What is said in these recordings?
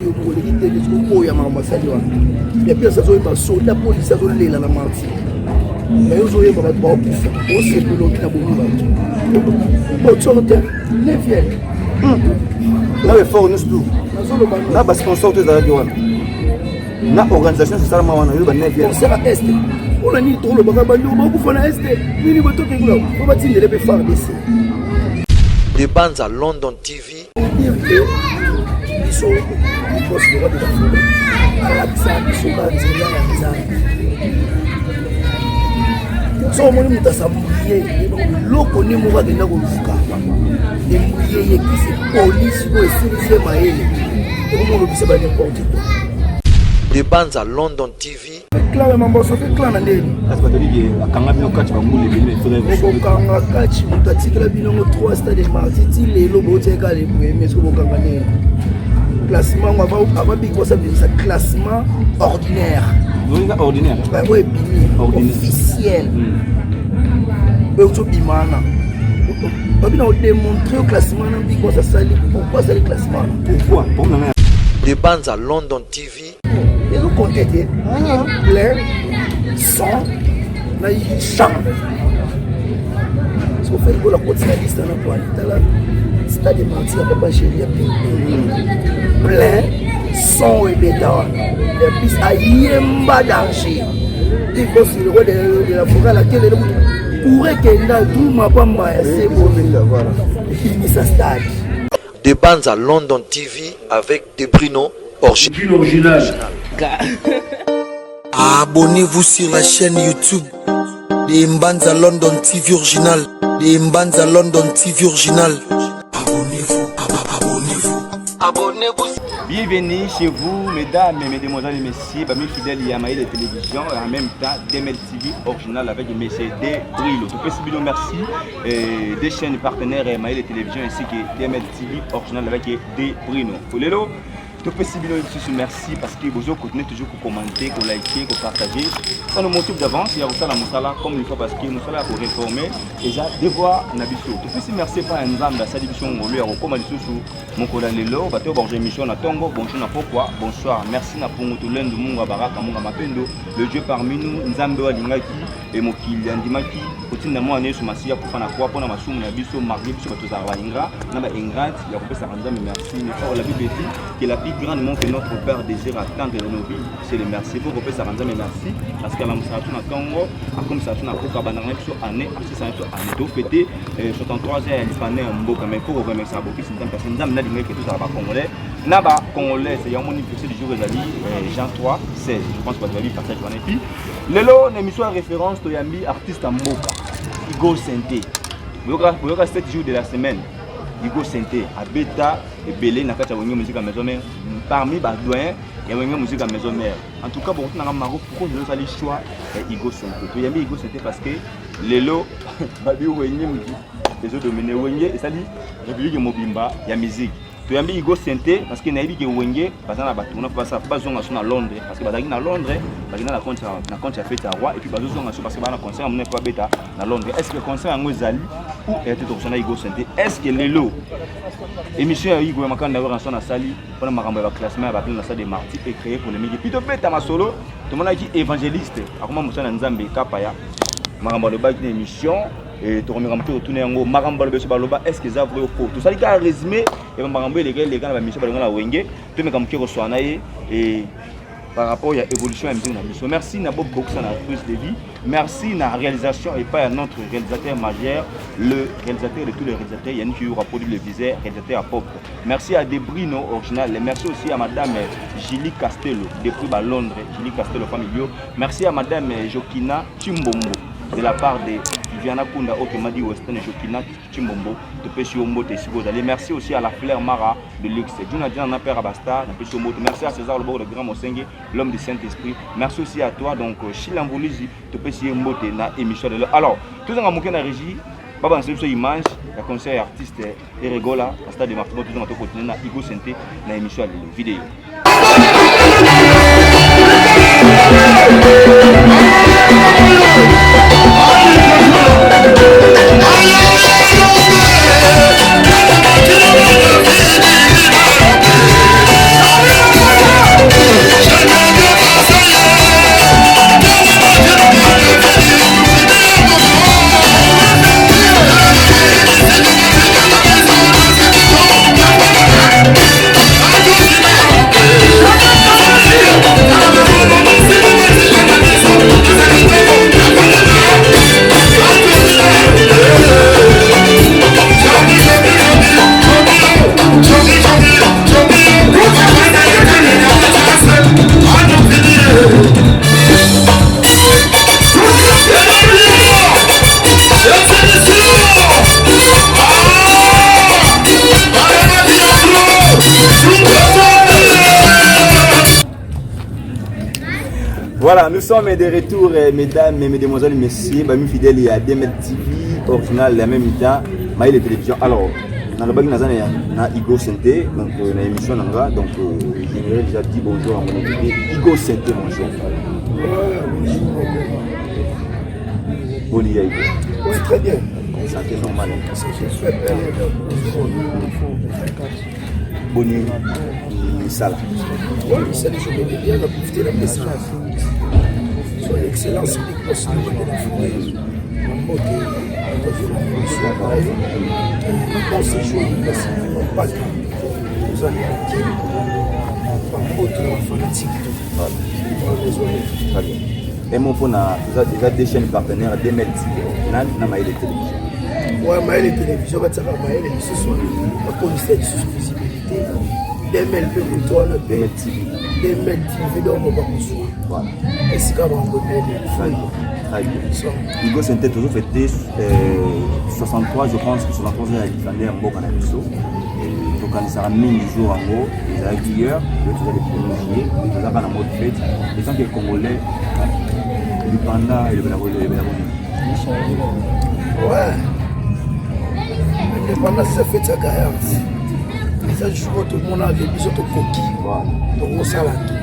yo moko oleki te soki oyo ya makambo asali wana ya pièce azoyemba soda polisi azolela na marti mais ozoyemba bato baokufa osepela obi na bomi bato otioko te leviel na effort nyonso tu na basponsor to ezalaki wana na organisation esalama wana yo ba 9 concert ya est mpona nini tolobaka bandeko bakufa na est nini botokekula po batindele mpe fardc. De Banza London TV. Dire que biso boss le roi de la forêt alakisaka biso banzela ya Nzambe. Soki omoni moto asambuye eloko nini moko akenda koluka embuye ye kisi polisi oyo esilisi ye mayele ekomolobisa ba n'importe quoi. De Banza London TV. Clan ya Mamboso pe clan na ndeni. Kasi bato biki bakanga bino kati bangulu ebele frère. Okokanga kati moto atikela bino ngo 3 stade de mardi ti lelo botiaka le premier soki bokanga ndeni. Classement ngo ava Big Boss abimisa classement ordinaire. Oyo ordinaire. Oyo ebimi officiel. Oyo tobima wana. Babi na odemontre yo classement na Big Boss asali pourquoi asali classement. Pourquoi? Pour De Banza London TV. Ezokonte te plein son na champ sofeli bola kotina liste na poani tala stade marti ya papa chéri ya plein son ebeta wana ya plus ayemba danger ikosi le roi de la forêt alakelele kutu coure kenda duma pamba ya sebo ebimisa stade. De Banza London TV avec De Bruno original. Abonnez-vous sur la chaîne YouTube de Mbanza London TV Original. De Mbanza London TV Original. Abonnez-vous, abonnez-vous. Abonnez-vous. Bienvenue chez vous, mesdames, mesdemoiselles et messieurs, parmi fidèles Yamaï de télévision et en même temps DML TV Original avec Monsieur D. Brilo. Tout petit merci des chaînes partenaires Yamaï de télévision ainsi que DML TV Original avec D. Brino. Lelo, topesi bino lisusu merci parce que bozo continuer toujours ko commenter, ko liker, ko partager. Ça nous motive d'avance ya kosala mosala comme une fois parce que mosala ya koréformer eza devoir na biso. Topesi merci epai ya Nzambe asali biso ngolu ya kokóma lisusu mokolo ya lelo. Bato oyo bakozwa émission na ntongo, bonjour, na pokwa, bonsoir. Merci na Pungu Tolendu, Mungu ya baraka, Mungu ya mapendo, le Dieu parmi nous, Nzambe oyo alingaki e mokili, andimaki kotinda mwana Yesu Masiya kufa na kwa mpona masumu na biso. Malgré biso bato tozalaka baingrat na baingrate ya kopesaka Nzambe merci, mais or la Bible dit que la plus grande mot que notre Père désire attendre de nos vies, c'est le merci. Faut kopesaka Nzambe merci parce que alamusaka biso na ntongo, akomisaka biso na koka, bandaka na biso année, asisaka biso année. Tofete 63 heures ya lipane ya mboka, mais faut koremercier bokisi Nzambe parce que Nzambe nalingaki tozala bacongolais na bacongolais. Yango moni verset du jour ezali Jean 3 16, je pense bato babi passage wana. Et puis lelo na émission ya référence toyambi artiste ya mboka Igo Sente. Boyoka 7 jours de la semaine, Igo Sente abeta ebele na kati ya Wenge Musique ya Maison Mère, parmi badoyen ya Wenge Musique ya Maison Mère. En tout cas, bokotunanga maro pourquoi lelo osali choix ya Igo Sente. Toyambi Igo Sente parce que lelo babi Wenge mutu ezodomine, Wenge esali république mobimba ya musique. Toyambi Igo Sente parce que nayebi ke Wenge baza na batourna, bazonga so na Londres parce que bazalaki na Londres, bakenda na compte ya fête ya roi et puis bazozonga so parce que baa na concert ya monene mpo babeta na Londres. Est ce que concert yango ezali ou ete tokosana Igo Sente? Est ce que lelo émission ya Igo ya Makanda Werrason asali mpona makambo ya baclassement ya baplein na stade de Martyr ecréé polémique? Et puis tobeta masolo, tomonaki évangéliste akoma mosala na Nzambe Kapaya, makambo alobaki na émission, tokomeka moke kotuna yango makambo baloba so baloba, est ce que eza vrai ou faux? Tosali kaka résumé ya makambo eleka eleka na bamission balinga na Wenge. Tomeka moke koswana na ye et par rapport ya évolution ya musique na biso. Merci na Bob Koksa na prise de vie, merci na réalisation epai ya notre réalisateur majeur, le réalisateur de tous les réalisateurs, Yannick Yura, produit le viseur, réalisateur à pop. Merci à Debrino Original et merci aussi à madame Julie Castello depuis ba Londres, Julie Castello Familio. Merci à madame Jokina Chimbombo de la part de Viviana Kunda, autrement dit Western Jokina Chimbombo, topesi yo mbote esika ozali. Merci aussi à la Fleur Mara de luxe, Juna Dina na père Abasta, napesi yo mbote. Merci à César Loboko, le grand Mosenge, l'homme du Saint-Esprit. Merci aussi à toi donc Chila Mvuluzi, topesi ye mbote na émission de. Alors tozanga moke na régie babanisa biso image ya concert ya artiste Eregola na stade de Martyrs. Tozanga tokontinue na Igo Sente na émission ya lelo. Vidéo. Voilà, nous sommes de retour, eh, mesdames et mesdemoiselles, messieurs, bami fidèles ya DML TV, original, la même temps, Maïle Télévision. Alors, nalobaki naza na, na Igo Sente, donc euh, na émission na nga, donc euh, j'aimerais déjà dire bonjour à mon invité, Igo Sente, bonjour. Ouais, bonjour. Boni ya Igo. Oui, très bien. Santé normale. Je suis appelé Boni misala. Oui, misala ezokende bien na profite na pesa son excellence big boss de la forêt mbote bon séjour kasi mpaka oza na kini bambote na bafanatike Très bien. Un mot mpona eza deux chaînes partenaires DML TV original na Mayele Télévision. Ouais, Mayele Télévision batiaka mayele lisusu bakomisa lisusu visibilité DML mpe moto wana mpe DML TV. DML TV donc bakozwa Voilà. esika bango ebele. Très bien. Très bien. Igo Sente toujours fêté euh, 63 je pense que 63 ans ya lifanda ya mboka na biso. Tokanisaka mingi jour yango ezalaki hier, yo toza le 1er juillet, tozalaka na mode fête. Et tant que congolais lipanda elobelaka elobelaka nini? Ouais. Indépendance eza fête ya gaillard. Eza jour oyo tomonaka biso tokoki. Tokosala tout.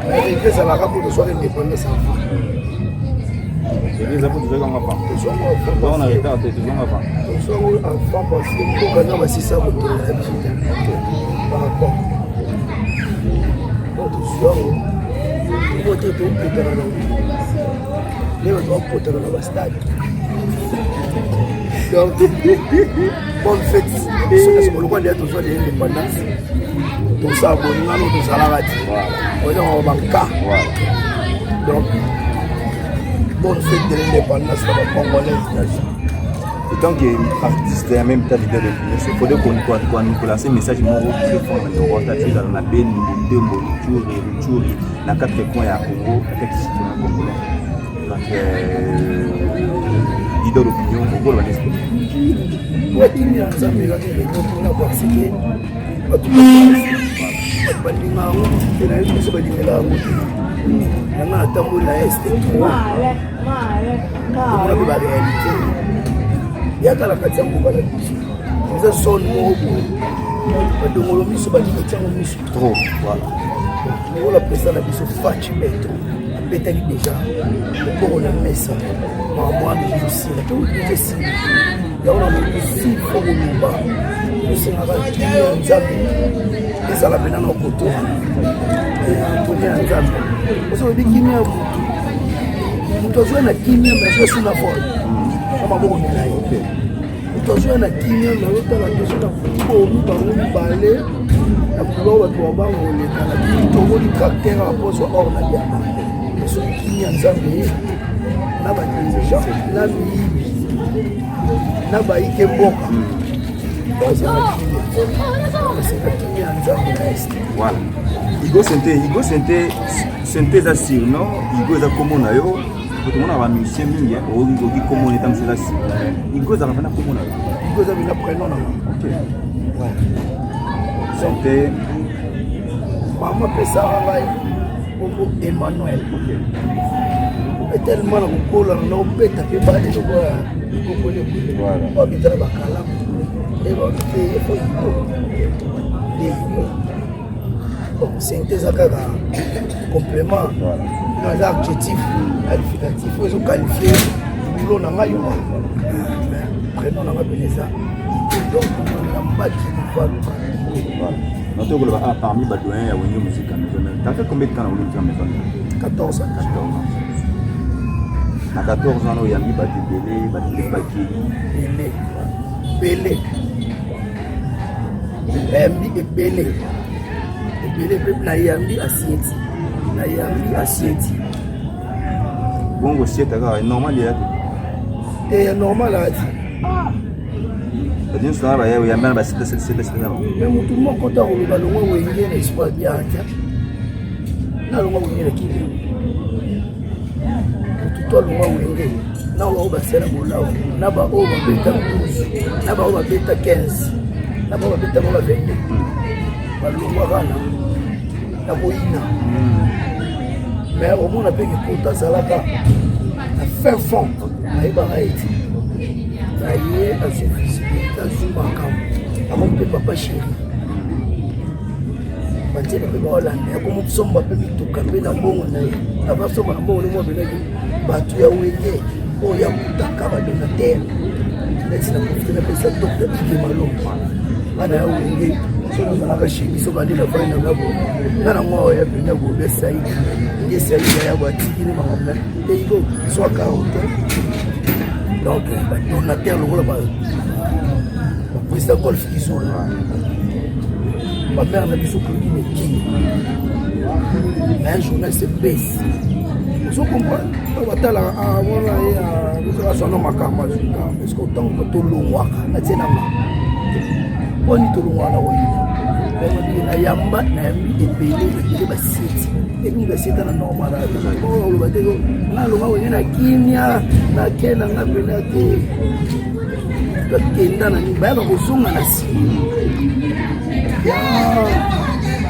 Regret ezalaka mpo tozwaka indépendance avant. Regret eza mpo tozwaka yango avant. Tozwaka avant. Tozwaka na retard te, tozwaka avant. Tozwaka avant parce que mboka na basisa kotonga ya biso te. Par rapport. Donc tozwa yango. Mpo te topotana nango. Nde bato bapotana na bastade. Donc, bonne fête. Biso nyonso bolokwa nde tozwa de indépendance. Tosala boningano tozalaka ti. Oyo banka. Donc, bonne fête de l'indépendance na bacongolais. En tant qu'artiste et en même temps leader d'opinion, il faudrait qu'on qu'on lance un message moko très fort na Europe, ati ezala na Beni, Butembo, Ituri, Rutshuru, na quatre coins ya Congo, na kati citoyen congolais. Donc, euh, leader d'opinion, okoloba nini? Wakimi ya Nzambe ezaki réunion mpona parce que bato balinga yango te, na biso balingela yango te. Yanga natamboli na este trop, omona mpe baréalité yaka na kati ya mboka na biso, eza zone moko boye badongolo miso, balingi otiango miso trop. Voilà. Lokola président na biso Fatshi Beton abetaki déjà mokoko na mesa, makambo wana ezosila to ezosila yango na mosi. Fo koloba, tosengaka kimia ya Nzambe ezala mpena na koto, kimia ya Nzambe. Oso olobi kimia ya motu, moto azwa na kimia, me azwa su na vol na maboko milai. Moto azwa na kimia, me azotala toso na bomi bango mibale na couloir, bato babango koleka na bini, tomoni tracteur apozwa or na diama. Soki kimia Nzambe na badirigeant na miyibi na bayike mboka bazala kimia, esika kimia ya Nzambe na este. Voilà. Igo Sente, Igo Sente, Sente eza surnom, Igo eza kombo na yo. Po tomonaka bamusicien mingi okoki kombo na eta mosusu eza surnom. Igo ezalaka mpena kombo na yo? Igo eza bina prénom na nga. Ok. Sente. Mama apesaka ngai kombo Emmanuel. Ok. Tellement na kokola na obeta mpe bale lokola ikokolekole, babeta na bakalamu ebabite efo Igo nde Igo. Bon, sente eza kaka complément, no eza adjectif qualificatif oyo ezoqualifie boulot na ngai. Prénom na ngai pene eza donc na mbaki valuka. Nato koloba ah, parmi badoyen ya Wenge Musica Maison Mère, t'as fait combien de temps na Wenge Musica Maison Mère? 14 ans. 14 ans. Na 14 ans oyambi bato ebele, bato ebele bakei. Ebele, ebele, nayambi ebele, ebele mpe nayambi asieti, nayambi asieti. Bongo sieta kaka normal ya te? Te, ya normal ati. Bato nyonso wana baya, oyambi na baseta seta seta seta na bango. Me motu moko ta koloba longwa Wenge na espoir bia te, nalongwa Wenge na kili motu to alongwa Wenge na oyo basala bolawu, na baoyo babeta 12, na baoyo babeta 15, na baoyo babeta bango ba 22, balongwaka na koyina. Mais omona mpe kekota azalaka na fin fond, ayebaka ete na ye azwi visibilité, azwi makambo, akomi mpe papa chéri, banzela mpe baolanda, yakomosomba mpe mituka mpe na mbongo na ye, abasomba na mbongo nemo abenaki bato ya wenge oyo ya kutaka badonateur neti na profite napesa docteur Ike Malongi, bana ya wenge. Soki ozalaka chez biso, bandi na vai na ngabo nga na mwa oyo penda bobe saidi nge saidi ya batiki ne makambo na te, iko zwa 40. Donc badonateur lokola baprésident Golf Kizola, bamare na biso Claudine King na un journaliste base, ozo comprendre, batalaka wana ye azwana makambo azuka. Parce que ntango tolongwaka na tie nanga mponi tolongwaka na koyina nayamba, nayambi ebele ebele, basieti ebingi basieta na normal, oloba te nalonga wenge na kimia, nake nanga mpena te, bakenda na nini, bayaka kozonga na nsima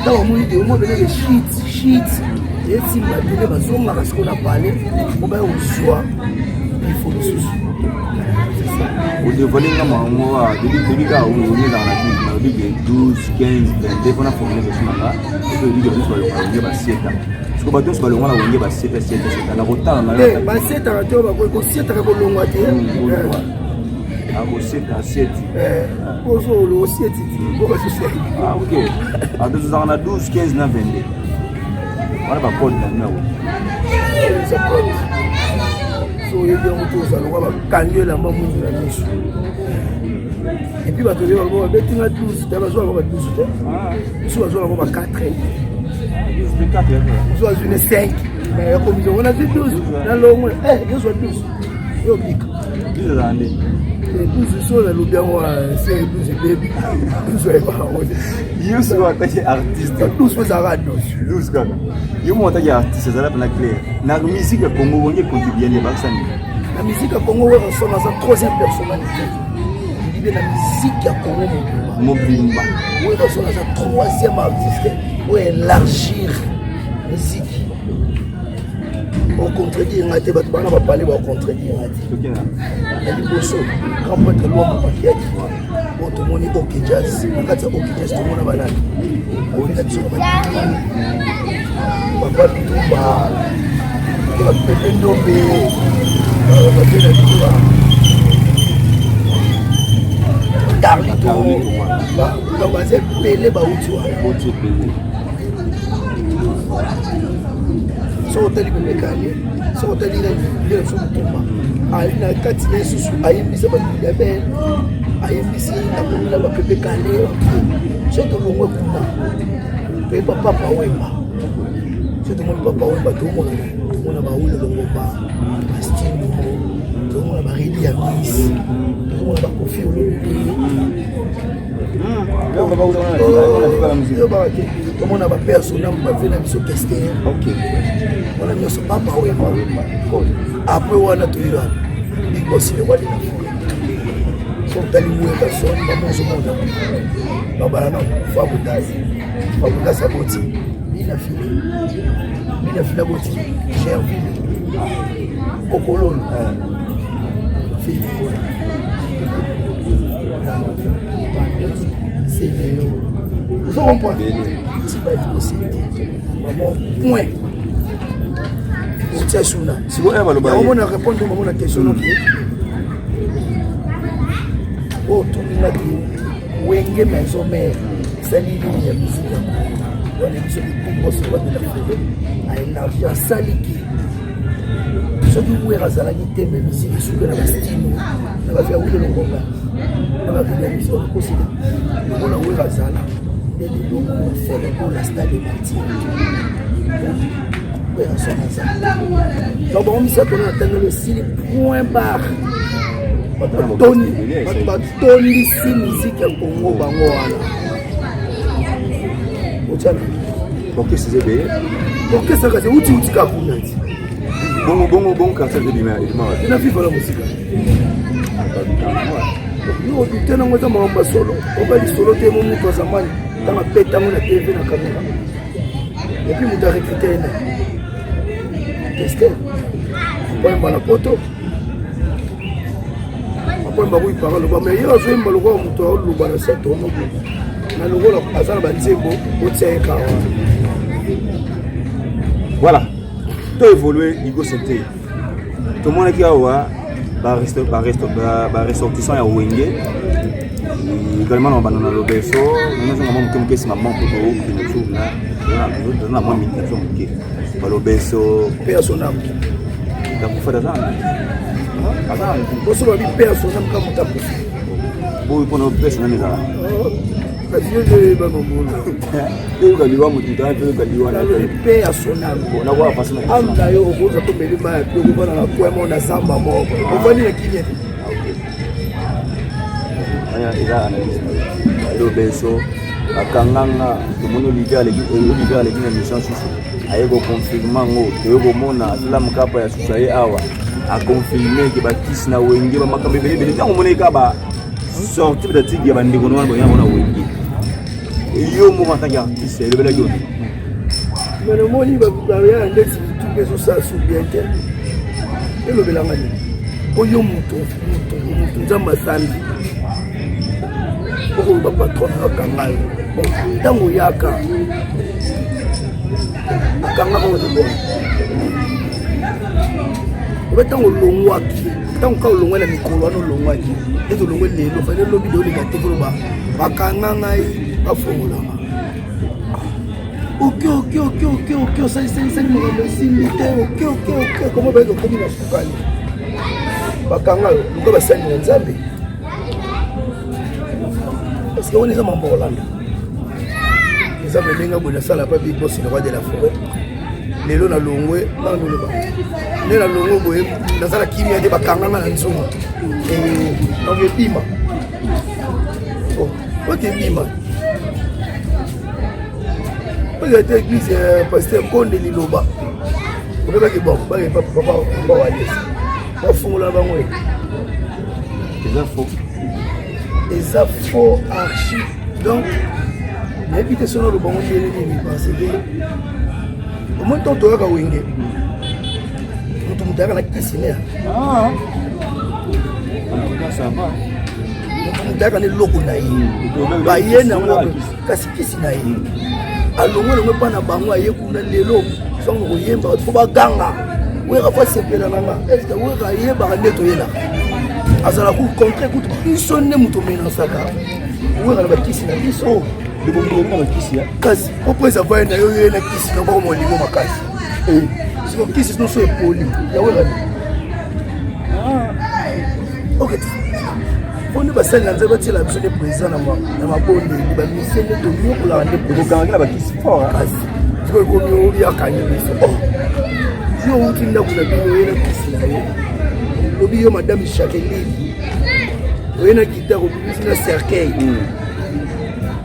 ntango bamoni te omwa pene shit shit esimba te, nde bazongaka sikoyo na pale po baya kozwa ifo lisusu. Odévoile nga makambo debi kaka wenge ezaka na 12, nalobi ke 12, 15, 22 mpona formule question na nga. Epe oyebi ke nyonso balonga wenge basieta, siko bato nyonso balongwa na wenge basieta sieta sieta na kotala na yo. Basietaka te, bakoki kosietaka kolongwa te. Akosieta asieti. Ozolo osieti. Ah, ok, bato tozalaka na 12, 15 na 22 wana, bacode na bino. Eza code, so oyebi yango te, ozala lokwa bakangi elamba mwindu na miso. Et puis bato oyebi bango babetinga 12 te, bazwa yango ba 12 te, mosusu bazwa yango ba 4, mosusu azwi ne 5, mais yakomi yango nazwi 12, nalongwe yozwa 12, yo bika 12. So nalobi yango, série 12 ebebi, 12 oyebaka yango te. Yo sikoyo ataki artiste. 12 ezalaka 12. 12 kaka yo moko ataki artiste, ezala mpena clair na musique ya Congo, wenge contribue nde bakisa nini? Na musique ya Congo, Werrason aza troisième personnalité libe na musique ya Congo mobimba. Mobimba. Werrason aza troisième artiste oyo élargir musique. Ocontredire nga te, bato bana bapale bacontredire nga te. Na liboso, grand prêtre Lwamba Makiaki, oyo tomoni OK Jazz. Na kati ya OK Jazz tomona banani na biso, na papa Bitumba, bapepe Ndombe, bape na biso Carlito, donc baza ebele, bauti wana. Soki otali Bemekani, soki otali na biso motumba ali na kati na lisusu, ayembisa bato ayembisi akomi na bapepe kale. Soki tolongwe kuna, toyeba Papa Wemba. Soki tomoni Papa Wemba, tomona tomona bawilo Longomba, bastino, tozomona baredi ya mis, tozomona bakofi Olomide, te tomona bapersonam bave na biso Kester, wana nyonso Papa Wemba. Après wana toyeba Big Boss le Roi de la Forêt. So otali Werrason, bango ozomona babala na Fabregas. Fabregas aboti Bina File, Bina File aboti Gerville Kokololo Fili. Celeo, ozo comprendre, ti bayebi kosete mamo point otia suna. Sikoyo baloba. Omona répondre mamo na question noki oyo tolinga te. Wenge Maison Mère esali nini ya musique ya Congo wana? Biso bikumboso wabela fele aélargi, asaliki. Soki Wera azalaki te, me musique esuki na bastino na bafi ya Wile Longomba na bafi ya biso bakosila. Lokola Wera azala nde lelo Ferre Gola, Stade des Martyrs, Werrason aza. Donc bango misato wana natangeli, esili, point barre. Bato batondisi musique ya Congo, bango wana otiana. Orchestre eza ebele. Orchestre kasi uti uti kaka kuna ti. Bongo bongo bongo, quartier ebima ebima wapi? Na Viva la Musica. Yo odute nango, eza makambo ya solo, oba lisolo te. Mo mutu ya zamani, ntango abetango na TV na kamera, et puis moto arecrute ye na Kester akoyemba na poto, akoyemba kuipaka loba, mais ye azoyemba lokola moto aoloba na se tomobo na lokola aza na banzembo otia ye kawa. Voilà, to évolue Hugo Sente. Tomonaki awa baressortissant ya Wenge également na banda na lobeso nazonga mwa moke moke nsima mwa mpo tookende tour na na mwa mingi na biso moke balobeso mpe ya sonam takufa taza boso babi mpe ya sonam ka moto akufi boyi mpona mpe sonam ezala yoka liwa motu tana mpe yoka liwa mpe ya sonam ame na yo okoza tomeli mai ya pio okofanda na coin moko na zamba moko ofandi na kimia te. Eza analyse na yo lobeso bakanganga. Tomoni Olivier aleki, Olivier aleki na mission susu, aye koconfirme yango. Toye komona asala mokapa ya susu, aye awa aconfirme ke bakisi na Wenge, bamakambo ebele ebele. Ntango omonaki kaka ba sorti batatiki ya bandeko na wana boya na Wenge, yo moko en tant qu'artiste elobelaki yo? Mais namoni baya ndeti mitu mpe ezosala su bien te. Elobelanga nini? Oyo moto moto moto Nzambe asambi, okoyo bapatron akanga yo. Bon, ntango oyaka akangaka oyo bon obe, ntango olongwaki, ntango kaka olongwaki na mikolo wana olongwaki, ete olongwe lelo fale lobi de oleka te koloba bakanga ngai, bafongolanga. Ok, osalisalisali makambo esimbi te. Ok, komo bayeke okomi na sukali, bakanga yo, luka basali na Nzambe. Parce que wana eza mambo kolanda, eza ndenge boye nasala pa Big Boss le roi de la forêt. Lelo nalongwe, nanoloba nde nalongwe boye, nazala kimia te, bakanganga na nzungu. Donc ebima oke, ebima oyo te église ya pasteur Konde Liloba obebaki. Bon, bake papa papa Walesa bafungola bango. Eza faux. Eza faux archi. Donc nayebi te soki oloba ngo ndenge nini, parce que omoni ntango toyaka Wenge, moto moto ayaka na kisi ne. Ah. En tout cas, ça va. Moto moto ayaka na eloko na ye, baye nango, kasi kisi na ye alongwe mpa na bango, aye kuna lelo songo koyemba po baganga Wera fo asepela na nga. Est-ce Wera ayebaka nde toyelaka? Azala ku contre kutu biso nde moto omenasaka Wera na bakisi na biso. Libongoli na bakisi ya. Kasi po eza vai na yo, ye na kisi na bako molingo makasi. Siko kisi nyonso epoli ya Wera. Ok, mpo nde basali na Nzambe batiela biso nde président na mabondeli, bamisie nde tonyokolaka nde. Ekokangaki na bakisi fort. Kasi sikoyo ekomi oyo akangi biso. Oh, yo outi ndako na bino, oye na kisi na yo, lobi yo madame Jacqueline oye na guitare, obimisi na cercueil,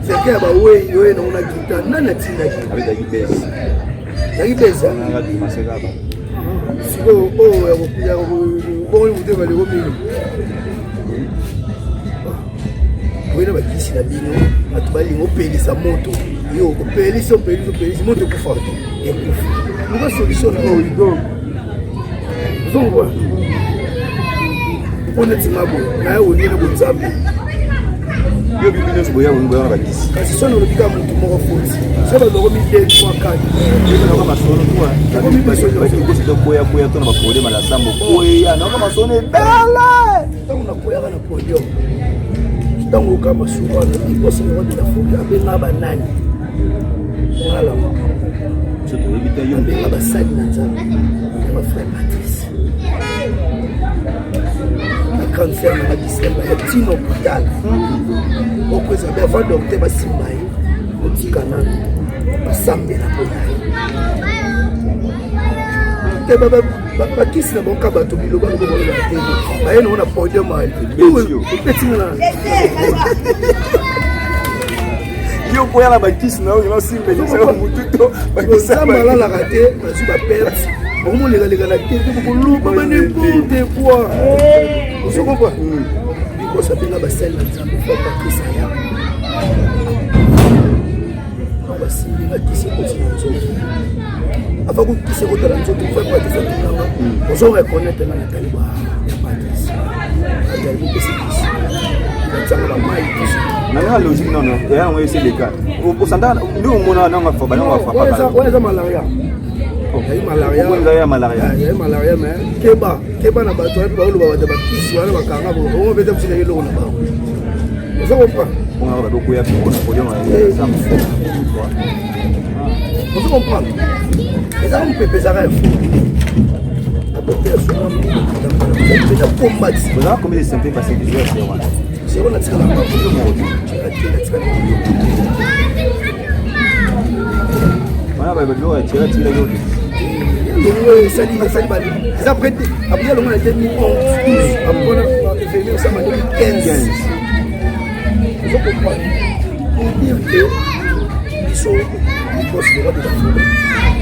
cercueil ya bawei, oye nango na guitare. Nani atindaki? Abetaki bese. Yaki besa. Nanga dimanche kaka. Sikoyo oyo ya bongo moto baleko mingi oye na bakisi na bino, bato balinga opelisa moto, yo opelisi, opelisi, opelisi moto, ekufa, ekufi. Luka solution na oyo ozongwa mpo neti nga boye naye olie na bonzambe. Yo bibi nyonso boya boya na bakisi. Kasi soki olobi kaka motu moko foti, so baloko mi 2 3 4. Nayoka masolo tokoya koya to na baproblème ya lasambo koya, nayoka masolo ebele. Ntango nakoyaka na podium, ntango oyoka masolo wana, liboso le roi de la forêt abenga banani ngalama. So toyebi te yo. Abenga basali na Nzambe ya bafrère Patrice na grande sœur nanga Disemba ya ntina hôpital oko ezabe avant docteur basimba ye, otika nano basambela mpo na ye te. Bakisi na bango ka bato biloba lobo baloba te, baye nango na podium ali epetinga na Yo koya na bakisi na oyo nosimbelisa motu to. Nzambe alalaka te. Bazwi baperte, bokomolekaleka na te mpe bokoloba ba n'importe quoi. Ozo comprendre? Because abenga basali na Nzambe, fa Patrice aya, basimbi nga kisi ekoti na nzoto. Avant kokisi ekotala nzoto, frère Patrice atunanga, ozo reconnaître nga natali ba ya Patrice. Atali kopesa kisi. Natianga ba mai kisi. Na logique non non, ya yango eseleka. Osanda nde omona nanga fa bananga fa. Wana eza malaria. Yayi malaria. Wana ya malaria. Yayi malaria mais keba, keba na bato wapi baoloba bato bakisi wana bakanga bo. Ongo beta kusina eloko na bango. Ozo comprendre? Ongo ba bokuya ko na podium ya sam. Ozo comprendre? Ezaka mopepe ezaka ya fou. Eza combat. Oza combien de synthé parce que joueur c'est wana? Zéro na tikala moko. Wana ba biloko ya tira tira yo. Longo esali esali ba eza près après longo na 2011 après na février osama 2015. Ozo comprendre? Pour dire que biso boss le roi de la forêt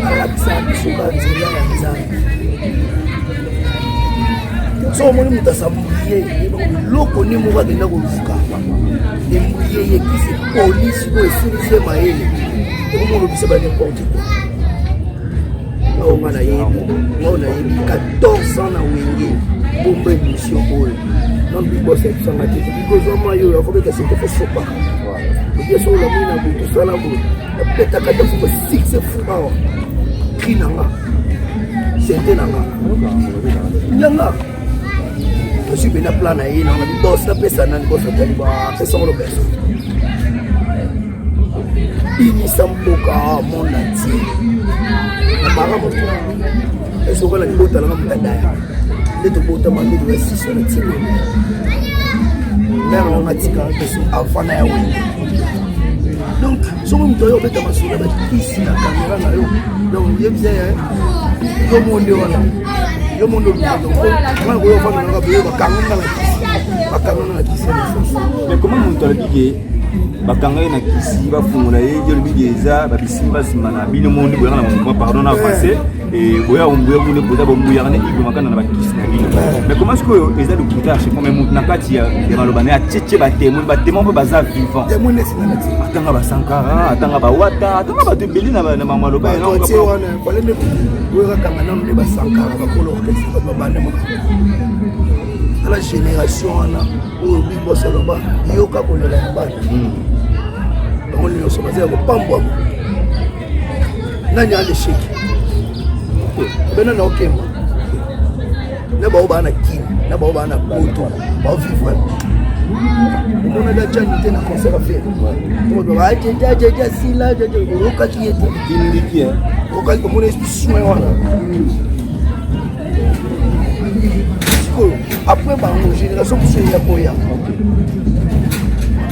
alakisaka biso banzela ya Nzambe. So omoni moto asambrie eloko nini moko akenda koluka embrie ye kisi polisi oyo esilisi ye mayele ekomolobisa ba n'importe quoi. Ngao nga nayebi, ngao nayebi 14 ans na Wenge bomba émission oyo nanu bibosa ebisanga te bikozwa mai oyo akobeta sete fo sopa obia so olamwi na boye tosala boye nabetaka te fo succès fou awa cri na nga sente na nga yanga nazwi mpena plan na ye nanga bos napesa nani bos atali bapesa ngo lobeso binisa mboka monde entier na bara moto esokola libota nanga moto adaya nde tobotama nde toza siso na tina mare nanga atikaka biso avant na ya Wenge. Donc soki moto oyo obeta masolo ya bakisi na kamera na yo, donc yebisa ye yo monde wana, yo monde wana koyo ofanda nanga boye, bakanga nga na kisi, bakanga nga na kisi ya lisusu. Mais comment moto alobi ke bakanga ye na kisi, bafungola ye, ye olobi ke eza babisimba nsima na bino monde boyaka na mouvement, pardon na français, boya ombuya kuna boza bombuyaka nde Igwe Makanda na bakisi na bino. Mais comment sikoyo eza lokuta ya chef? Mais moto na kati ya maloba na ye atietie batémoin, batémoin mpe baza vivant, atanga basankara, atanga bawata, atanga bato ebele na maloba. Wana fale nde oyokakanga nano nde basankara bakolo orchestre bato babanda makambo tala génération wana oyo Big Boss aloba yoka kolela ya bana bango nyonso baza ya kopambwama. Nani alesheki bena na okemba na bao baa na Kini na bao baa na Poto baovivre omonaka jani te na concert affaire ajejajeja sila oyokaki ye te. Kindiki. Okaki omona soin wana. Sikoyo après bango, génération mosusu eya koya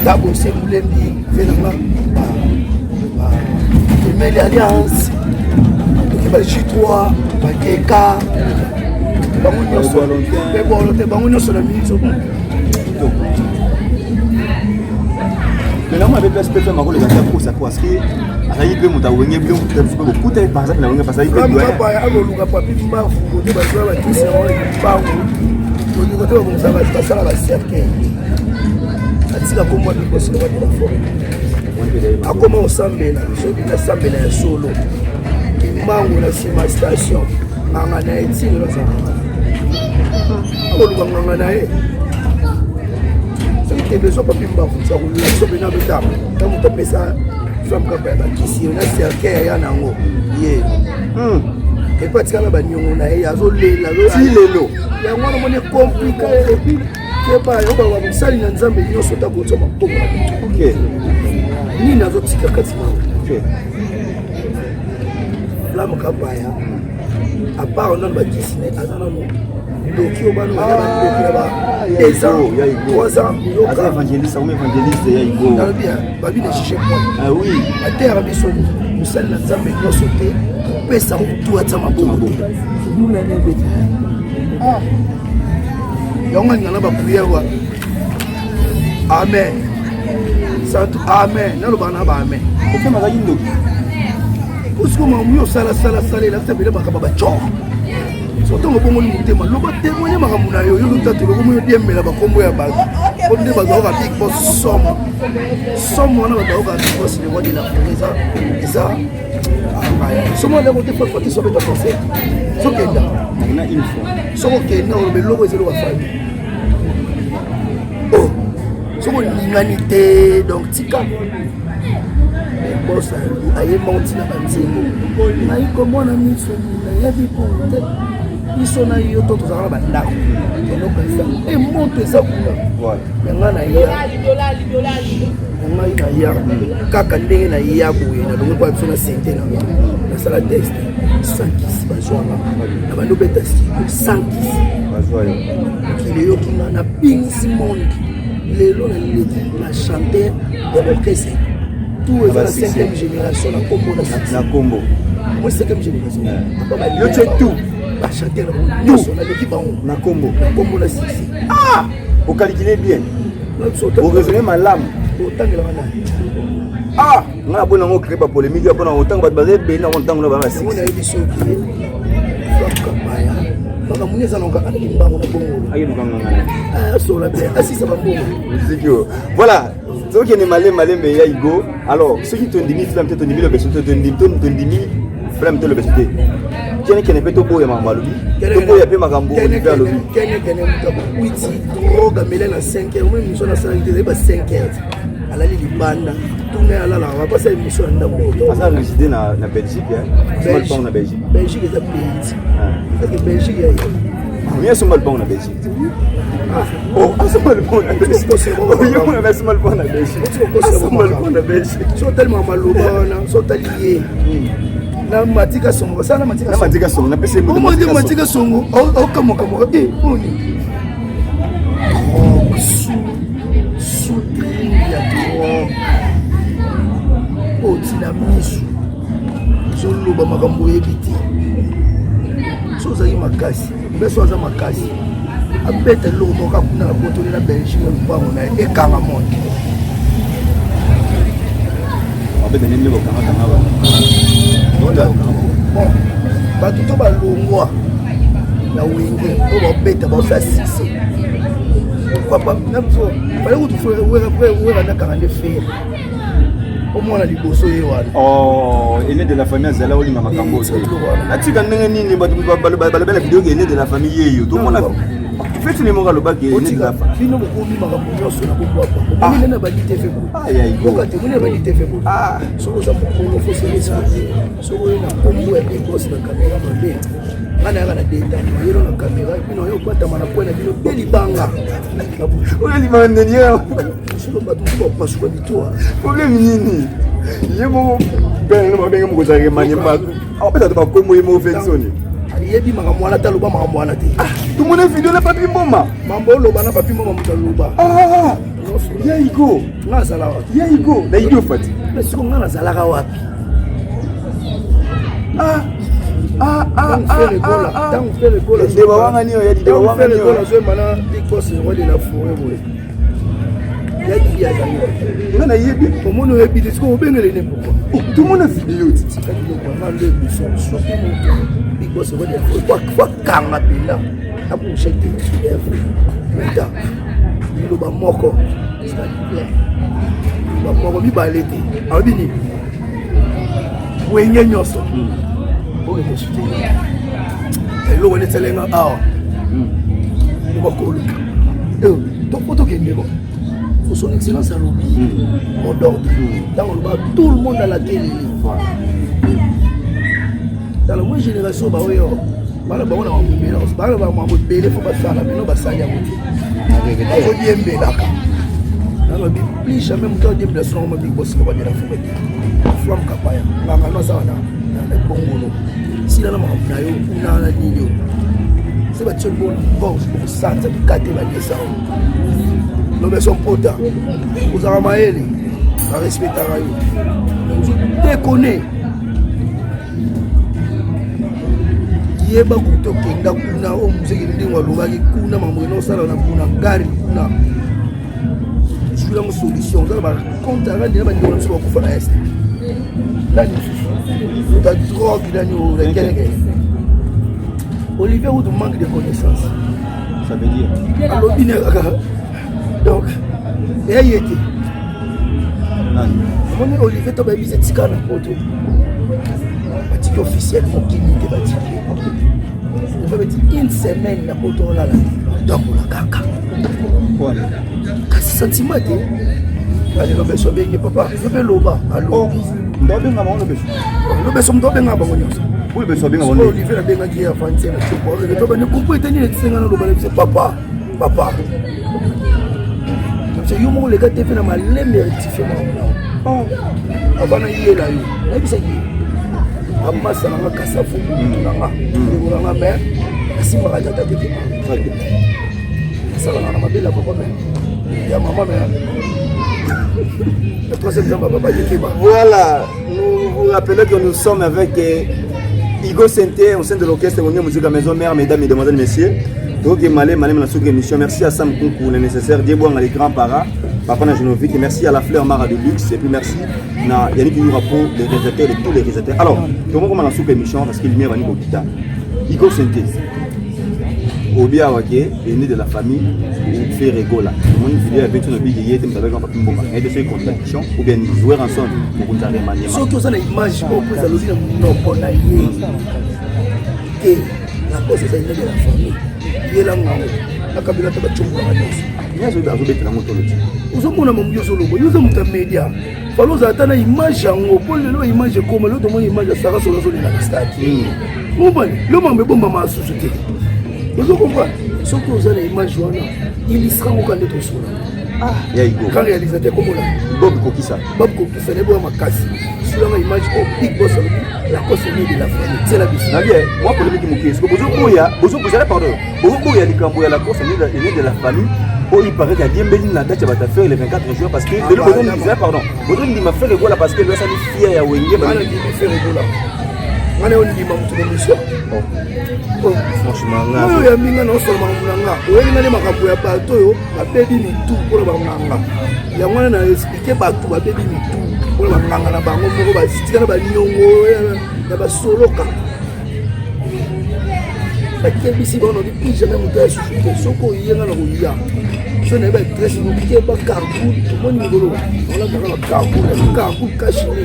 dabose mulembi ve nanga emeli alliance toki ba J3 bakeka bango nyonso mpe bolo te bango nyonso na minute. Mais nango abe place mpe makoleka te akosa parce que azalaki mpe moto awenge bino mpe bokuta ye par exemple na Wenge parce azalaki mpe doyen. Papa akoluka papi mbafu kote bazwa bakisi yango mbangu tolingo te babongisa bato basala bacercueil atika komwa liboso na bato baforêt akoma kosambela. Soki nasambela ya solo mbangu na nsima station nganga na ye tino nazalaka akoluka nganga na ye. Soki te besoin papi mbangu tia kolula biso mpena beta na moto apesa flamme kapa ya bakisi na cercueil ya nango ye epo atikala baniongo na ye azolela. Ti lelo. Yango wana omoni compliqué. Et puis keba yo baloba mosali na Nzambe nyonso ta kotia maboko na moto nini azotika kati na Flamme Kapaya à part nano bakisi na ye aza nano ndoki oyo bana baza bandoki na ba 2 ans, 3 ans. Aza évangéliste, akomi évangéliste ya Igo. Nalobi babi na juge point. Ah oui. Ateyaka biso mosali na Nzambe nyonso te kopesa motu atia maboko te nuna nebeta yango alinga na baprière wa amen santu amen nalobaka na ba amen. Ofema azalaki ndoki. Osiko makambo yo osalasalasala elakisa pele makambo bacor so ntongo obongoli motema loba témoigne makambo na yo yo lotatu lokomo yo diembela bakombo ya bato. Po nde bato bayoka Big Boss somo. Somo wana bato bayoka Big Boss le roi de la forêt eza eza somo wana kote fois fois te sobeta concert. Sokenda. Na une fois. Soko okenda oloba eloko eza eloko ya famille. Oh, soki olingani te donc tika boss ayemba ngo ntina banzembo ngai komona miso nayebi po te biso na yo to tozalaka na bandako tonokanisa e moto eza kuna me ngai naya ngai naya kaka ndenge naya boye nalongi mpo ya biso na sente na nga nasala teste sans kisi bazwanga na bandi obeta studio sans kisi mokili eyoki nga nabingisi monde lelo naleki na chanteur ya orchestre tout eza na cinquième génération na kombo na kombo moi cinquième génération yo tie tout bachanteur na bango nyonso naleki bango na kombo na kombo na succès ah okalkile bien oraisonne malamu otangelaka nani ah nga nabona yango crée bapolémique ya mpona ntango bato baza ebele nango ntango na bana six nayebi soki kapaya makambo nini eza nango alaki mbango na bongolo ayeluka asola bien asisa bambongo muziki oyo voilà tokende malembe malembe ya igo alors soki tondimi flamme te tondimi lobeso te tondimi flamme te lobeso te kene kene mpe toboya makambo alobi toboya mpe makambo olivier alobi kene kene moto akwiti drogue amele na 5 heures omoni miso nasalaki te ezali ba 5 heures alali libanda tuna ye alalaka bapasa émission ya ndako aza réside na, na belgique asomba na belgique belgique eza pays parce que belgique ya ye mi asomba lupango na belgique oh asomba lupango na belgique oyomona asomba lupango na belgique asomba lupango na belgique so otalima maloba wana so otali ye na matika songo basala na matika songo napesi ye matika songo okamwakamwaka e oni drogue sous ya drogue oti na misu ozoloba makambo oyebi te so ozali makasi mpe so aza makasi abeta eloko moko akuna na botoli na belgique na lupango na ye ekanga monde bon bato to balongwa na wenge oyo babeta basala succès papa na biso fale kutu wera nakanga nde fere omwana liboso ye wana oh, aîné de la famille azala olinga makambo te atika ndenge nini bato balobela video ke aîné de la famille yeyo tomona feti ne moko alobaki aîné de la famille bino bokomi makambo nyonso na bobwapa omoni nde na badi tv boka te omoni na badi tv bo soki oza mokolo fo se respecte soki oye na kombo ya bigos na kamera mabe nga nayaka na deta oyelo na kamera epuis naye obatama na kwe na bino mpe libanga oyo libanga nini siko bato mosusu bapasuka bitwa problème nini ye moko pene babenge mokonzi ya remaniema apesa to bakombo ye moko felsoni ayebi makambo wana te aloba makambo wana te ah, tomona video na papi mboma mambo oloba na papi mboma moto aloba ah, ya igo nga azala wapi ya igo na idio fati siko nga nazalaka wapi ah ah ah ah ntango Ferre Gola ndeba wanga niyo ya deba wanga niyo Ferre Gola azoyemba na Big Boss roi de la forêt boye ya didi azali nga nayebi omoni oyebi te sikoyo obengele ne pourquoi oh, tomona video ti tika biloko yanga nde biso soki moto Big Boss roi de la forêt po akanga mpenza abongisa te puta liloba moko liloba moko mibale te alobi nini wenge nyonso okende soutenir eloko neti elenga awa bakoluka po tokende ko son excellence alobi mot d'ordre ntango aloba tout le monde ala telele tala moi génération baoyo bana bango na mambo bana bamambo ebele fo basala bino basali yango te bazodiembelaka nalobi plus jamais moto adiembela sonango mabiki bosika badela forêt te flamme kapaya nganga no aza wana na bongolo sila na makambo na yo kuna na nini oyo se batie bona gorge okosanza bikate baliesa oyo lobeso mpota ozalaka mayele barespectaka yo ozodekone yeba kutu okenda kuna oyo mozeki ndenge alobaki kuna makambo ena osala na kuna gare kuna zwi yango solution oza na bacompte arandi na bandeko na biso bakufa na este nani mosusu ta drogue nani orekeleke olivier kutu manque de connaissance ça veut dire alobi ne kaka Donc eya ye te. Omoni Olivier to bayebisi etika na poto, batiki officiel mokili te, batiki beti une semaine na poto, olala te, otambola kaka, kasi sentiment te. Lobeso abengi papa, yo mpe loba, alobi. Ndobenga bango lobeso. Lobeso moto abenga bango nyonso. Oyo beso abenga bango. Olivier nabengaki ye avantie na coko to bani kupu ete nini etisenga naloba na biso papa, papa yo moko leka te mpe na maleme rectifie makambo avant nayela yo. Nayebisaki ye amasa nanga kasafu mutu nanga, ndeko nanga, mais asimbaka tata te te, asalaka na mabele ya papa, mais ya mama, mais la troisième jambe papa yekeba. Voilà, nous vous rappelons que nous sommes avec Hugo Sente au sein de l'orchestre Wenge Musique Maison Mère, mesdames, mesdemoiselles, messieurs. Donc, malé, malé, la émission. Merci à Sam Kunku, le nécessaire, Dieboang, les grands paras, Papa Najinovic, et merci à la Fleur Mara de Luxe, et puis merci à Yannick Yurapo, le réalisateur de tous les réalisateurs. Alors, comment on la émission parce que lumière va nous quitter. Hugo Sente, obi awa ke aîné de la famille Ferre Gola, omoni video ya beti na bigi ye te, moto abeka papi mboma naye te, soki contradiction ou bien jouer ensemble mokonzi ya remaniement. Soki oza na image oyo mpo ezalobi na monoko na ye te, la cause eza aîné de la famille, yelanga yango nakabila te, bacombolaka nyonso. Nyonso azobetela yango tolo ti. Ozomona mamu nyonso olobo, yo oza moto ya média, falo ozala ata na image yango, mpo lelo image ekoma. Lelo tomoni image ya Sara Solo azolela na stade, mobali lo makambo ebombama susu te. Ozo comprendre? Soki oza na image wana, illustre yango ka nde tosola. Ya Igo. Grand réalisateur komona. Bob Kokisa. Bob Kokisa neboya makasi sulanga image oyo big boss alobi la cause de la famille, tiela biso. Nabi mwa polémique moke, soki bozoboya, bozobozala, pardon, bozoboya likambo ya la course aîné de la famille oyo, il paraît adiembeli na date ya bato affaire le 24 juin, parce que lelo bozondima, pardon, bozondima Ferre Gola parce que lelo asali fier ya Wenge. Nga nandimi Ferre Gola, nga na yo ndima moto na mission. Franchement. Oyo ya minga na osala makambo na nga, oyebi nga nde makambo ya bato oyo babebi mitu mpona banganga yango wana na expliquer bato babebi mitu mpona banganga na bango moko, batika na baniongo ya basoloka, bakebisi bango nabi plus jamais moto ya susu te. Soki oyenga na koya so nayebi adresse nokeba carpool, tomoni mikolo olataka bacarpool, carpool kashine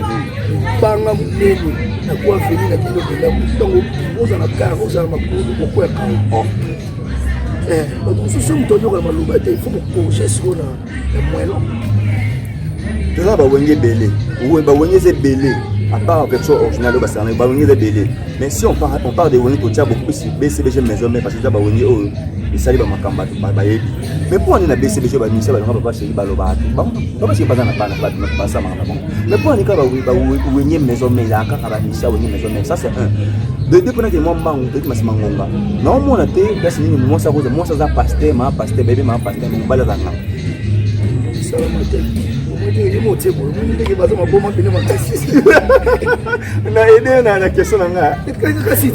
banga monene na kwa veni na bino mpenza. Ntango ozala na car, ozala makolo okweka. Bato mosusu, moto anyokola maloba te, il faut kocorriger sikoyo na moellon. Toza bawenge ebele, bawenge eza ebele, à part version originale oyo basala, bawenge eza ebele. Mais si on parle de wenge, totia beaucoup plus BCBG Maison Mère, parce que eza bawenge oyo esali bamakambo bato bayebi. Mais mpo ani na BCBG bamisia balonga papa chéri, balobaka te papa chéri baza na bana basamaka na bango. Mais mpo ani kaka wenge Maison Mère ezalaka kaka bamisia wenge Maison Mère? Ça c'est un de deux. Mpona ke mwa mbangu toki masima ngonga, naomona te place nini mwasi akoza. Mwasi aza pasteur, maa pasteur, bayebi maa pasteur, mobali aza nganga. Salama te, motie boye, omoni ndenge baza maboma pene makasi. Na aide na question na nga. Kasi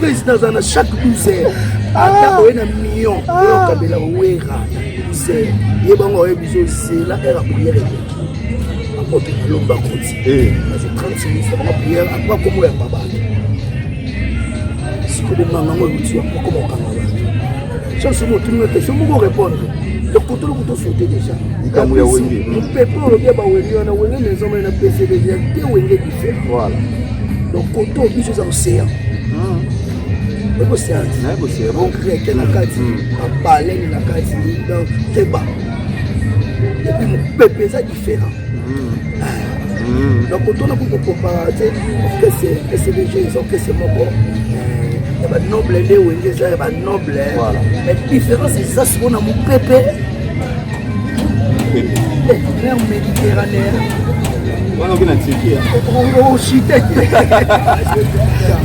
président aza na chaque 12 heures, ata oye na million oyo okabela Wera na 12 heures, ye bango oyebi biso zela heure ya prière ekoki, akoto nalomba koti azwi 30 minutes na bango prière, après akomo yamba bato. Sikoyo bonganga ngo euti wapi? Okoma okanga bato, chance moko otuninga question moko répondre lokoto lokoto saute déjà. Likambo ya wenge. Mopepe olobi ya bawenge wana, wenge Maison Mère na PCBG ya te, wenge différent. Voilà. Donc koto biso eza océan, oyebi océan? Nayebi océan. Greke na kati, babalene na kati, donc keba. Et puis mopepe eza différent. Donc kotona kuko comparer te, orchestre PCBG eza orchestre moko ya banoble, nde wenge eza ya banoble. Mais différence eza sikoyo na mopepe, mer Méditerranée. Wana oki na Turquie. Oshite.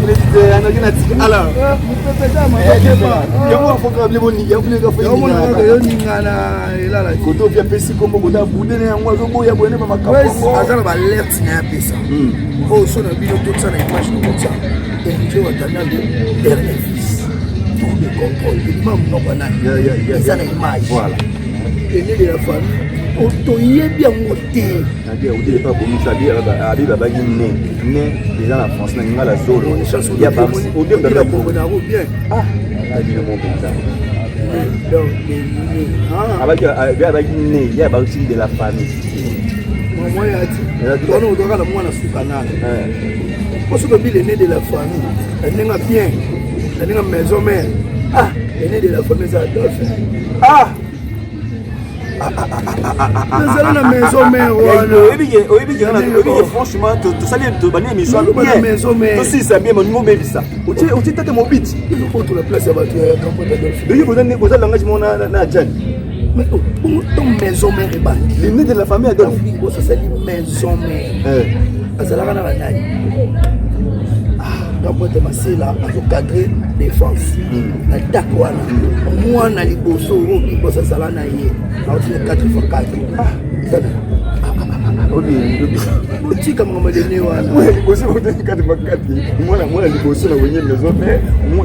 Méditerranée oki na Turquie alors. Mopepe eza yango afoka boni yango yoningana elala. Koto opi apesi kombo kota budene yango azoboya boye nde bamakambo. Aza na baalerte na ye apesa oyo so na bino totia na image, tokotia Héritier Watanabe dernier fils, tour de contrôle ebima monoko na eza na image. Voilà. Aîné de la famille, toyebi yango te. Odile abomisa abi babaki ne ne eza na français na lingala zolo. Bien. Abino mo mpenza. Donc l'aîné. Ah. Abaki né, ye abaki de la famille. Mama ya ti. Wana ozwaka na mwana suka nana. Po soki obi l'aîné de la famille, na ndenge bien, na ndenge maison mère. Ah, l'aîné de la famille eza Adolphe. Ah! Nazala na maison mère wana. Oyebi franchement, tosali tobandi émission bien, tosilisa bien, moningo obebisa, otie tata mobiti. Okotola place ya bato ya Campot Adolphe. Oyebi boza langage moko na Jani. Mais ton maison mère ebandi. L'aîné de la famille Adolphe. Big asali maison mère, azalaka na banani? Campot Masela azocadre défense na attaque wana. Mwana liboso oyo Big Boss azala na ye auti na 4 x 4 eza na otika makambo dene wana. Liboso otaki 4 x 4, mwana liboso na Wenge maison mère,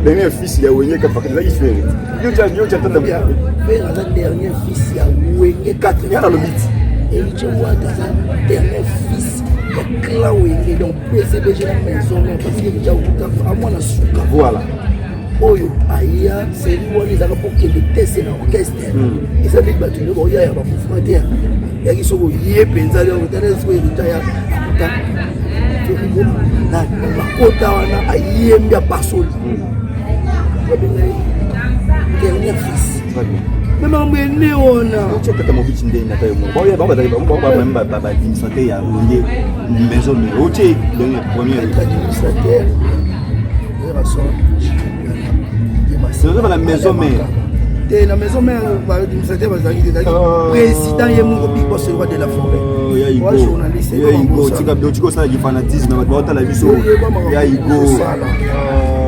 dernier fils ya Wenge 4 x 4 ezaki Ferre. Yo tya tata. Ferre aza dernier fils ya Wenge 4. Ya nalobi ti. Héritier Wata aza dernier fils ya clan Wenge, donc PCBG na maison mère, parce que Héritier awuta amwana suka. Voilà. Oyo aya seri wana ezalaka mpo kende teste na orchestre, eza ndenge bato nde baoya ya bamouvement te. Yaki soki oye mpenza tala soki Héritier aya akuta Ferre Gola na bakota wana, ayembi, apasoli, babenga ye dernier fils. Me makambo ene wana. Otie tata mobiti ndenge ata yo moko baoya bango bazali bango baadministrateur ya Wenge maison mère, otie dernier premier. Administrateur Werrason. C'est na maison mère. Te, na maison mère baadministrateur bazalaki te, ezalaki président ye moko Big Boss, roi de la forêt. Wa journaliste. Ya Igo, tika tika osalaki fanatisme, bato baotala biso. Ya Igo,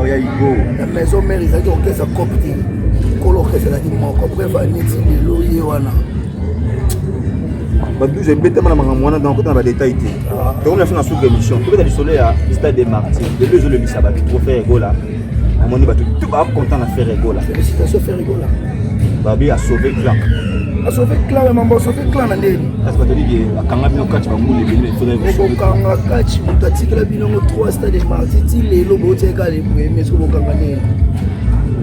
ya Igo. Na maison mère ezalaki orchestre cop te, kolo orchestre ezalaki moko. Bref, aneti lelo ye wana. Ba 12 ebetama na makambo wana, donc kota na badétail te. Tokomi na so na suka émission, tobeta lisolo ya stade de Martyr. Lelo ezolobisa bato trop Ferre Gola. Namoni bato tout bacontent na Ferre Gola. Félicitation Ferre Gola. Babi asauve clan. Asauve clan, mambo asauve clan na ndeni. Kasi bato liki akanga bino kati bambula ebele. Okokanga kati moto atikela binongo 3 stade de Martyr ti lelo, botiaka le premier. Soki bokanga ndeni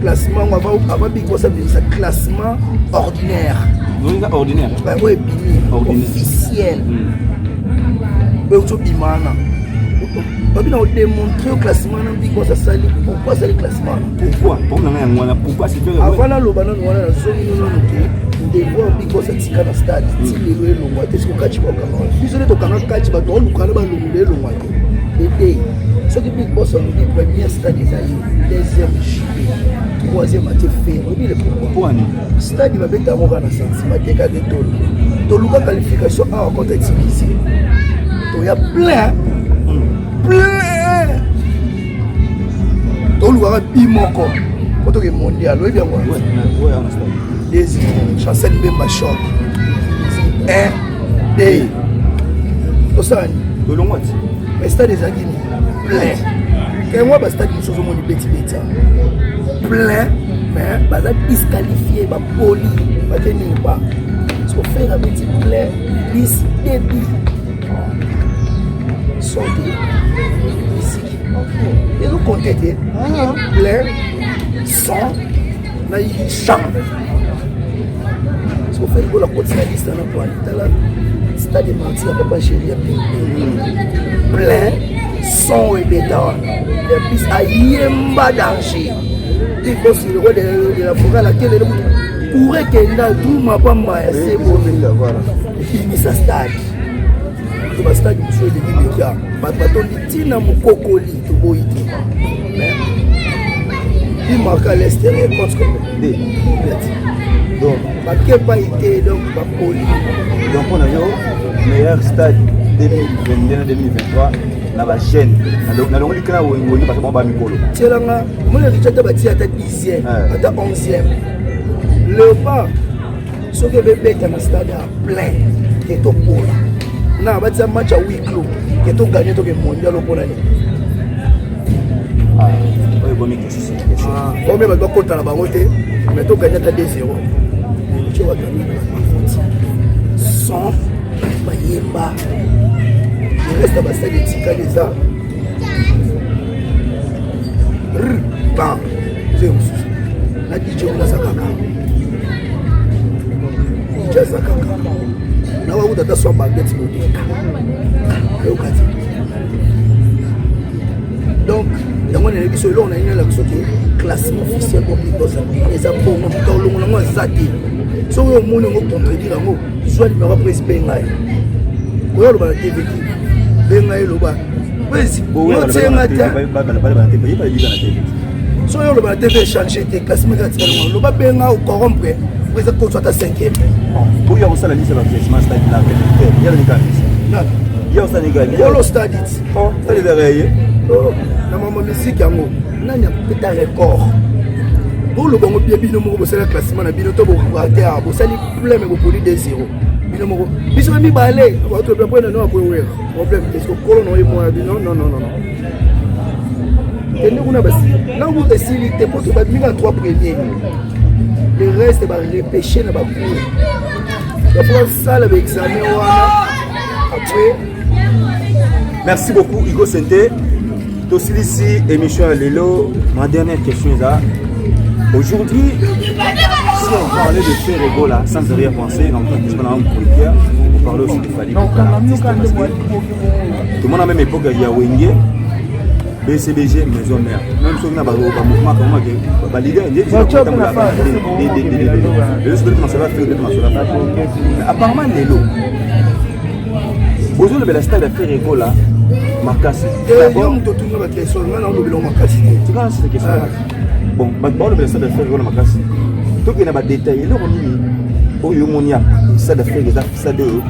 classement ngo ava Big Boss abimisa classement ordinaire. Eza ordinaire. Oyo ebimi officiel, oyo tobima wana, babi na kodémontre yo classement na Big Boss asali. Pourquoi asali classement wana? Pourquoi? Mpo nanga yango wana, pourquoi c'est Ferre? Avant naloba nano wana, nazongi nano ke devoir Big Boss atika na stade ti lelo elongwa te. Soki kati bakanga wana, biso nde tokanga kati, bato baolukana balongola, elongwa te. Ete soki Big Boss alobi première stade ezali, deuxième JB, troisième atie Ferre, oyebi le pourquoi? Pourquoi? Stade babeta yango kaka na sentiment te. Kaka tolo toluka qualification awa contre Tunisie, toya plein plein, tolukaka bi moko po toke mondial, oyebi yango. Deuxième, Chancel Mbemba, choc 1 2, tosala nini? Tolongwa ti. Mais stade ezalaki nini? Plein. Kemwa bastade mosusu ozomoni betibeti plein, mais baza disqualifié, bapoli bake nini pa so Ferre abeti plein 10 débit son te, misiki ezokonte te, plein son na chant. So Ferre Gola kotisa liste na poani. Tala stade de Martyr ya papa chéri ya plein, son ebeta wana, en plus ayemba danger. Big Boss, le roi de la forêt, lakelele mutu courant ekenda duma pamba ya sebo, ebimisa stade. To bastade mosusu eleki beta, bato batondi ntina mokokoli, toboyi te. Mais bimarka à l'extérieur compte combien? Donc bakepai te, donc bapoli. Donc mpona yo, meilleur stade 2022 na 2023 na bachaîne, nalongoli kaka Wenge parce que bango bamikolo. Tielanga mona Richa, ata batia ata 10e, ata 11e, Léopard soki ebebeta na stade ya plein ke topola na batia match ya huis clos ke toganye, toke mondial. Opona nini? Oyo ebomi question. Ome bato bakota na bango te, mais toganye ata 2 0 tie baganye na bafuti son bayemba. Le reste ya bastade etikali eza r ban. Eza mosusu na DJ wana aza kaka. Yango nayebi biso eloko na nini alakisa ke classement officiel po big boss eza bongo, moto alongola yango aza te. Soki omoni yango contredire yango, zwa numéro presi mpe ngai oyo aloba na TV te, benga ye, loba presi otienga te. Soki oloba na TV échange te, classement kaka tika longo, loba benga ocorrompre po eza kozwa ata 5e. Oyo akosala liste ya classement stade na ya nika ya osala nika kolo stade. Stade ezaka ye. Na mama musique yango, nani apeta record? Boloba ngo bie bino moko, bosala classement na bino to boate, bosali plein me bopoli 2 0 bino moko, biso mibale bato po na no apo wera problème te. Soki kolo na oye mwana bino, non, non, non, kende kuna basi nango esili te, po to babimi na 3 premiers, le reste barepêche na bacour, bafo basala baexamen wana après. Merci beaucoup Hugo Sente, tosilisi émission ya lelo. Ma dernière question eza: aujourd'hui, si on parlait de Ferre Gola sans rien penser dans le temps chroniqueur, on parlait aussi de Fally, artiste, parce que tout le monde a même époque ya Wenge, BCBG, Maison Mère, même soki na bamouvement kama baleader lelo, soki masolo Ferre, masolo. Apparemment lelo bozolobela stade ya Ferre Gola makasi. Yo moto otunga baquestion, nga naolobela makasi te. Tikala sisa question. Bon, bato baolobela stade ya Ferre Gola makasi, tokende na badetail. Eloko nini oyo omoni ya stade ya Ferre eza stade oyo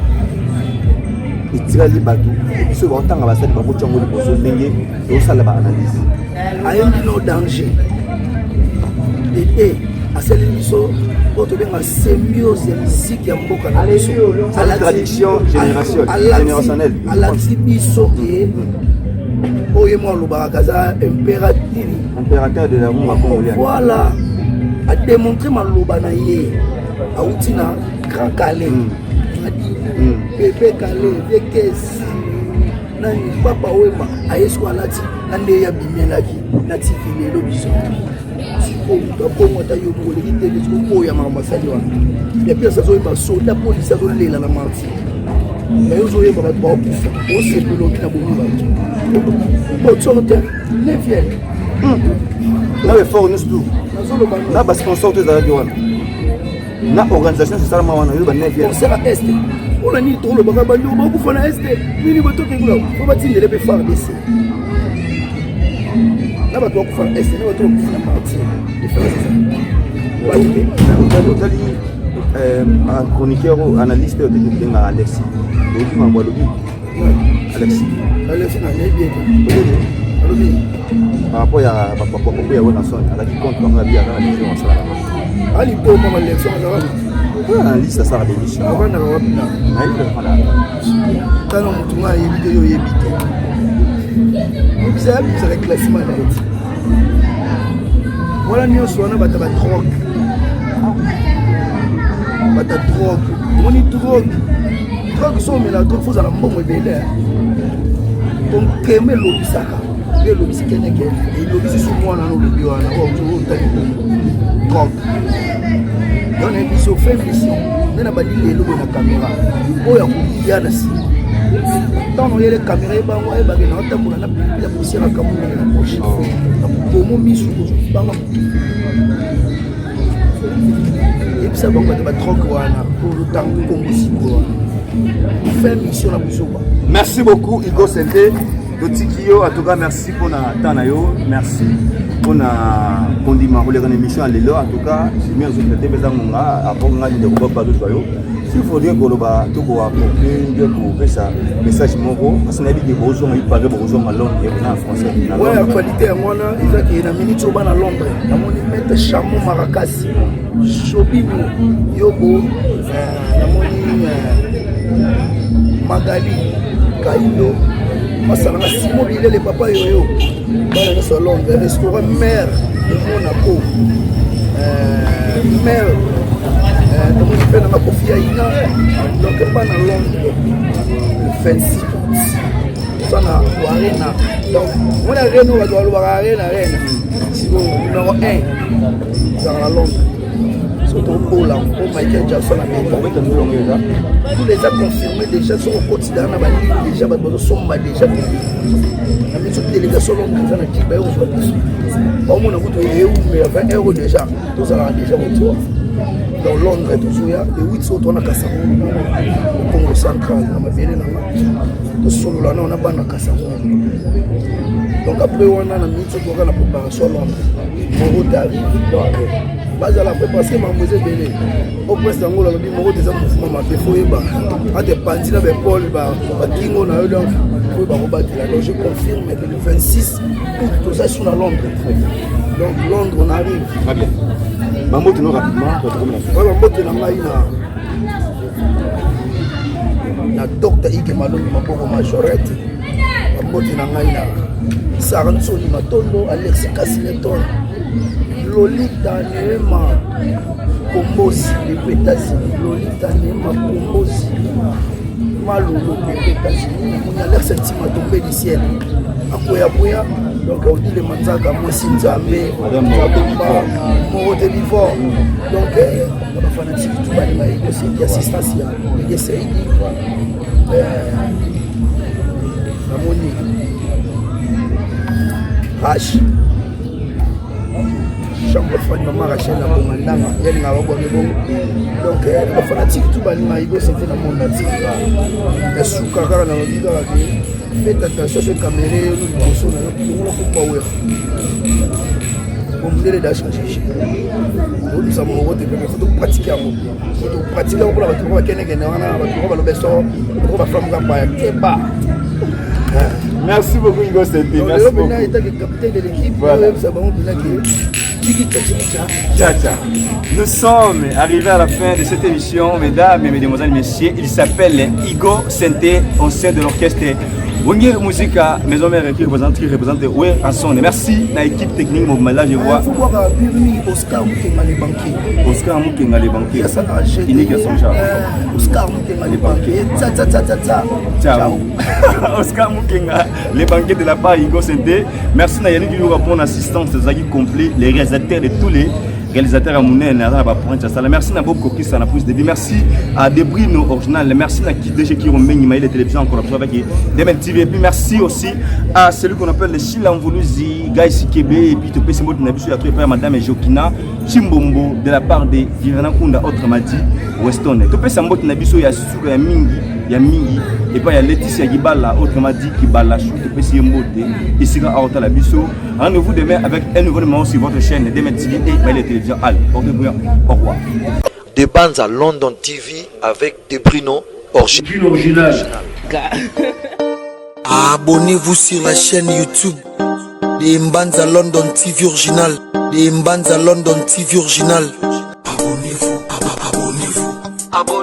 etikali bato biso baotanga bastade bakoti yango liboso ndenge tozosala baanalyse? Ayembi no danger ete asaleli biso oyo tobenga symbiose ya musique ya mboka na biso. Tradition générationnelle. Alakisi biso ke oyo ye mwa alobaka aza impératif. Impérateur de la rumba congolaise. Voilà, adémontre maloba na ye, awuti na Grand Kallé, Pepe Kallé, Vekes, nani, Papa Wemba. Aye siko alati na nde ye abimelaki na TV lelo. Biso sikoyo moto abongo, ata yo moko oleki te, siko oyo ya makambo asali wana ya pièce, azoyeba soda polisi azolela na marti na yo, ozoyeba bato baokufa, osepela oki na bomi bato otioko te neviel. Na effort nyonso tu nazoloba na basponsor to ezalaki wana na organisation esalama wana, yo ba neuvième. Concert ya Est mpona nini? Tolobaka bandeko bakufa na Est nini, botoke kuna po batindele mpe FARDC na bato bakufa na Est na bato bakufa na Martyr, différence eza. Otali chroniqueur oyo, analyste oyo teki kobenga Alexi, oyoki mambo alobi, Alexi? Alexi na nayebi ete alobi par rapport ya bapropos ya Werrason, azalaki contre bango, abi aza na vision asala nango. Aliboma baélection azalaka. Analyste asalaka bémission. Avandaka wapi na Nayebi afanda. Tala, motu nga ayebi te, yo oyebi te, obisa abimisaka classement na ye ti wana nyonso wana. Bato badrogue, bato drogue, omoni drogue, drogue so omela drogue, fozala mbongo ebele. Konkema elobisaka mpe elobisi keneke, elobisi su mwana na olobi wana otali drogue. Donc nayebi biso fait mission nde na bandi lelo boye na caméra oyo akoya na nsima. Ntango oyele caméra, yebango ayebake na otambola na pilipili ya poussière, akamolele na poche na kobomo misu, kozobanga motu. Yebisa bango bato badrogue wana oyo ozotanga nkombo sikoyo wana, fin mission na buzoba. Merci beaucoup Hugo Sente, totiki yo. En tout cas merci mpona temps na yo, merci mpona kondima koleka na émission ya lelo. En tout cas lumière ezokita te mpe eza ngonga avant ngai ndeko baba azozwa yo. S'il faudrait koloba to koapporte nde kopesa message moko, parce nayebi ke bozonga ipare, bokozonga Londres na français. Na ouais, actualité yango wana eza ke na minute oyo bana Londres, namoni maître Chamo Marakasi Shobino Yobo, namoni Magali Kaindo, masalanga Simo Bilele, papa Yoyo, bana nyonso ya Londres, restaurant Mare de Monaco, mare namoni mpe nanga Kofi ya Ina. Donc bana Londres, le 26 août toza na Arena. Donc mona Arena oyo bato balobaka Arena, Arena sikoyo numéro 1 ezalaka na Londres. So tokola po Michael Jackson abeta tout eza confirmé déjà. Soki okoti daa na balini déjà, bato bazosomba déjà na miso. Délégation Londres eza na kiba ye kozwa biso, baomona kutu eumela 20 euro déjà, tozalaka déjà kotoa. Donc Londres tozoya le 8. So towana Kasangulu, Congo Central, na mabele nanga, tosolola nao na bana Kasangulu. Donc après wana, na miniti toka na préparation Londres, moro arrive. Donc bazala prêt parce que makambo eza ebele. O prince yango alobi moko te, eza mouvement mabe, fo oyeba ate panzi na baepole bakingo na yo. Donc fo oyeba kobatela. Donc je confirme que le 26 août toza su na Londres. Donc Londres, on arrive. Très bien. Bambote no rapidement. Ouais, bambote na ngai na Dr Ike Malongi Maboko Majorette, bambote na ngai na Sara Nsoni Matondo, Alexi Kasileton, Lolita Neema Kombosi depuis États-Unis, Lolita Neema Kombosi Malolo depuis États-Unis. Namoni Alex Ntima, tombé du ciel, akweyakwea. Donc Odile Manzaka, mwasi Nzambe Zabomba Moro te Bivor. Donc na bafanatike tu balinga ekoseki assistance ya Ege Seidi. Namoni H chambre froide, mama Rachel na Bonga Ndanga, yalingaka babwake bongo. Donc bafanatike tu balinga ekoseke na monde entier. Ya suka kaka nalobi kaka ke faites attention, so caméra yo liboso na yo, longola komba wera mondele da change obisa moko te. Peme fo topratike yango, fo topratike yango mpona bato moko bakenekene wana, bato moko baloba so bato baflamuka mbaya keba. Merci beaucoup, Igor Sente. Merci beaucoup. Maintenant, étant capitaine de l'équipe, voilà. Tcha, Nous sommes arrivés à la fin de cette émission, mesdames et mesdemoiselles, messieurs. Il s'appelle Igor Sente, au sein de l'orchestre Wenge Musica, maison mère qui représente Werrason. Merci à l'équipe technique, là je vois. Il faut voir Oscar Moukenga les banquiers. Oscar Moukenga les banquiers. Unique à son genre. Oscar Moukenga les banquiers. Tcha tcha tcha tcha tcha. Ciao. Oscar Moukenga, les banquiers de la part Igor Sente. Merci na Yannick Luka pour l'assistance, Zaki complet, les réalisateurs de tous les réalisateurs à Mounen, à la pointe Sala. Merci na Bob Kokis à la prise de vie. Merci à Debrino Original. Merci na Kidege qui remet les télévisions en collaboration avec Demel TV. Et puis merci aussi à celui qu'on appelle le Sheila Mvuluzi, Guy Sikebe, et puis Topé Simbo Nabisu, à toi, Madame Jokina Chimbombo, de la part de Vivana Kunda, autrement dit Weston. Topé Sambo Nabiso, ya Suka, ya Mingi, ya Mingi, et puis il y a Laetitia Gibala, autrement dit Kibala Chou, Topé Simbo, ici à Otala Biso. Rendez-vous demain avec un nouveau numéro sur votre chaîne Demel TV et Maïle Télévision. Al, portez-vous bien. Au revoir. De Banza London TV avec Debrino Original. Original. Abonnez-vous sur la chaîne YouTube de Mbanza London TV Original. De Mbanza London TV Original. Abonnez-vous, abonnez-vous. Abonnez-vous.